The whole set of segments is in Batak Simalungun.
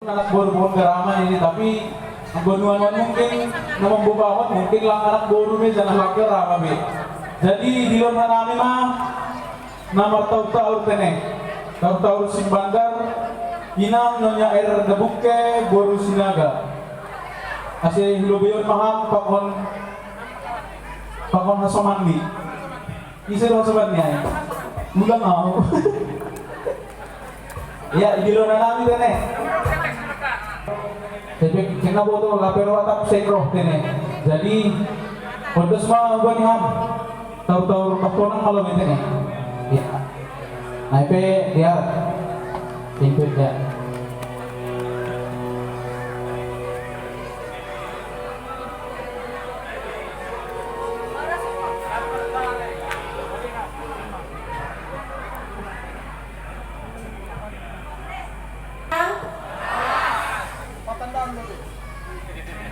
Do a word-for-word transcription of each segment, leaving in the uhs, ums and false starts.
Anak boru pohon garaman ini, tapi anggo nuan-nuan mungkin na mambobahon, mungkin lang anak boru be, jangan lang garama be. Jadi di lomba nami ma na martaur-taur tene. Taur-taur Simbandar, inang Nyonya R. Dabukke, boru Sinaga. Ase hulobeion ma ham pakon, pakon hasomanni. Ise do hasomanni ai? Ulang au. Ya, idilo na nami tene. Sebek kena boto lapero atap sekro tene. Jadi, kontes ma ubani ham. Taur-taur baktonang malo tene. Ya. Naipe dia. Simpit ya.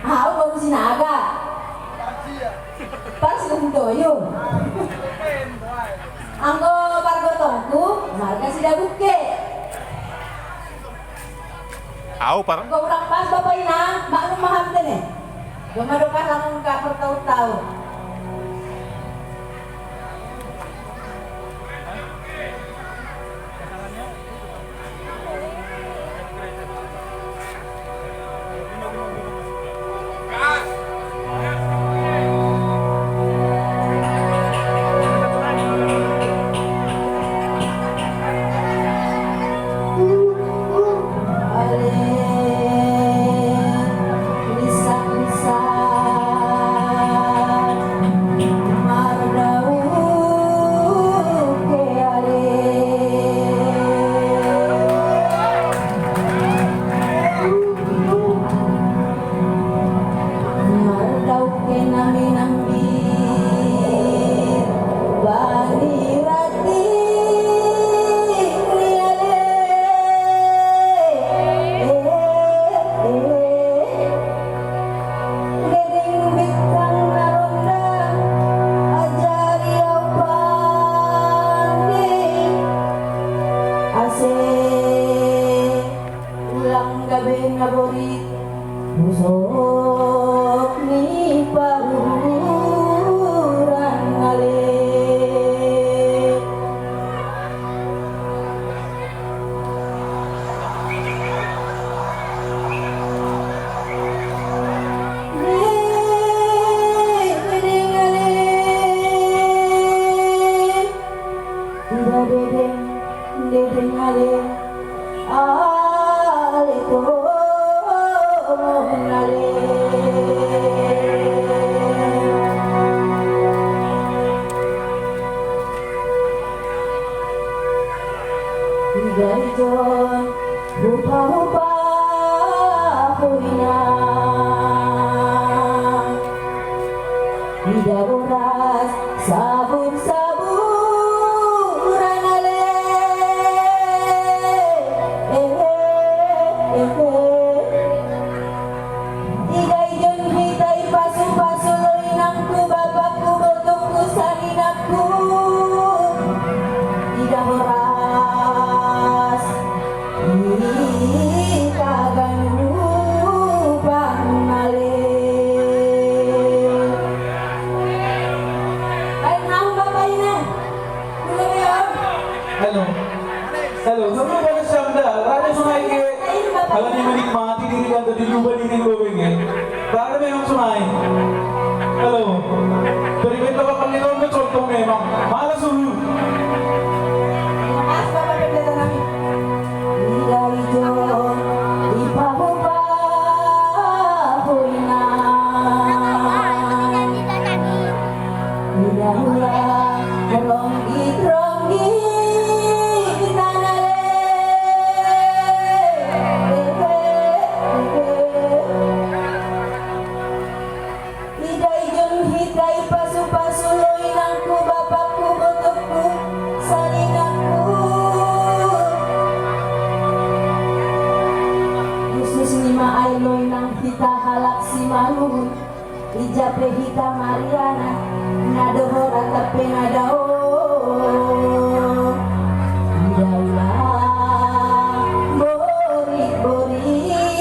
Au boru Sinaga. Pas gum toyu. Anggo pargotongku marga Sidabukke. Au par- Anggo urang pas bapa ina, maklum ma ham tene. Doma do kasangun ka pertau-tau. Mardauke na minambir bani rati ni ale. Gedeng bintang na ronda, ajari au pande ase ulang gabe na borit. Busok ni paruran ale. Dedeng ale, ale to ale. Ijon hupa-hupa hurina. Ida boras sabur-saburan ale. Ehe, ehe. Ida ijon hita ipasu-pasu lo inangku, bapakku, botukku, saninangku. Ida horas hita ganupan ale. Baik, nahu bapak ina. Halo. Halo, seru banget Syamda. Rame sungai ke. Kalau dia menikmati diri dan tadi lupa diri lupa pengen. Rame memang sungai. Halo. Dari beto bakal nonton contoh memang. Malas dulu. Lepas Bapak Pendeta nami. Ida ijon ipahu-pahu ina. Ida hula ronggit-ronggit tanale. Ida ijon hita ipasu-pasu lo inangku, bapakku, botukku, saninangku. Khusus ni ma ai lo inang hita halak Simalungun. Ija pe hita marianan, na dohot atap pe na dao. Ida ulang borit-borit.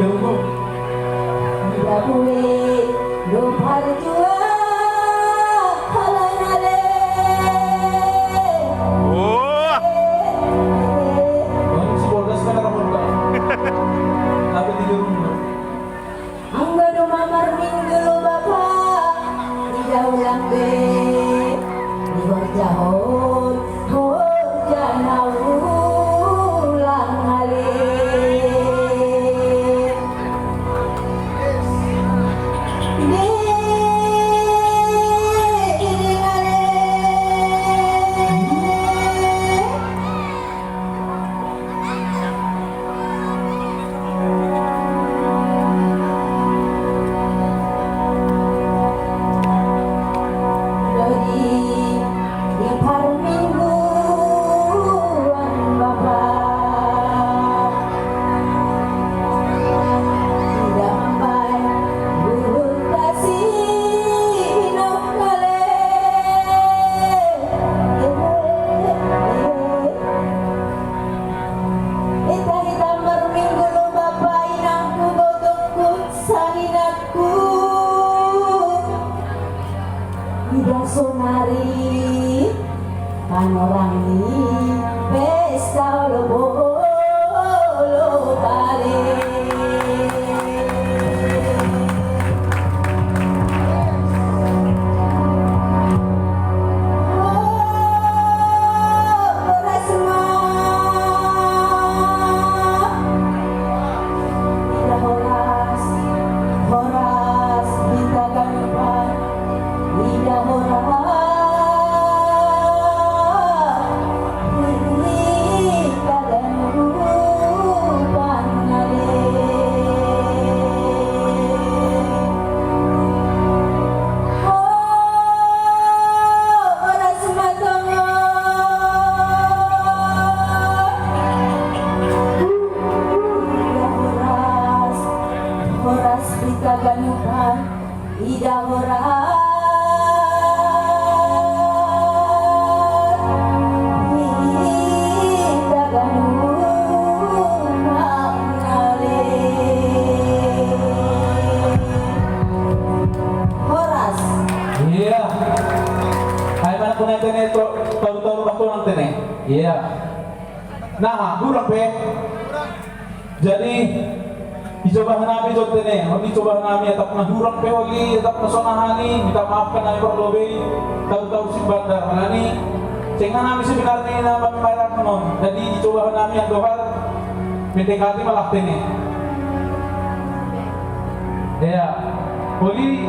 Ida bui do parjuang halangale. Wah. Anggo do mamarminggu lo bapa, ida ulang be, di horjahon, horja na ulang ale. Di, di, di, ale. Dodi di parmingguan bapa. Dampai burung kasih nokale. Ita-ita marminggu lo bapa inangku, botongku, saninangku. Ida sonari panorang ni pesta olo bolo bale. Horas ma. Ida horas, horas, ita ganupan. Ida horas, ita ganupan ale. Horas ma tongon. Ida horas, horas ita ganupan. Ida horas, ita ganupan ale. Horas. Iya. Ai mana ku nai tene to, tolu-tolu bakonang tene. Iya. Nah, hurang pe. Jadi, icoba hanami jo tene, on icoba hanami atap na hurang pe oli, atap na sonahani, minta maaf kan nai parlobei, tau-tau si bandar nani. Seng hanami sebenarnya na mamimaran non. Jadi, icoba hanami andohar, mendekati malah tene. Ya, oli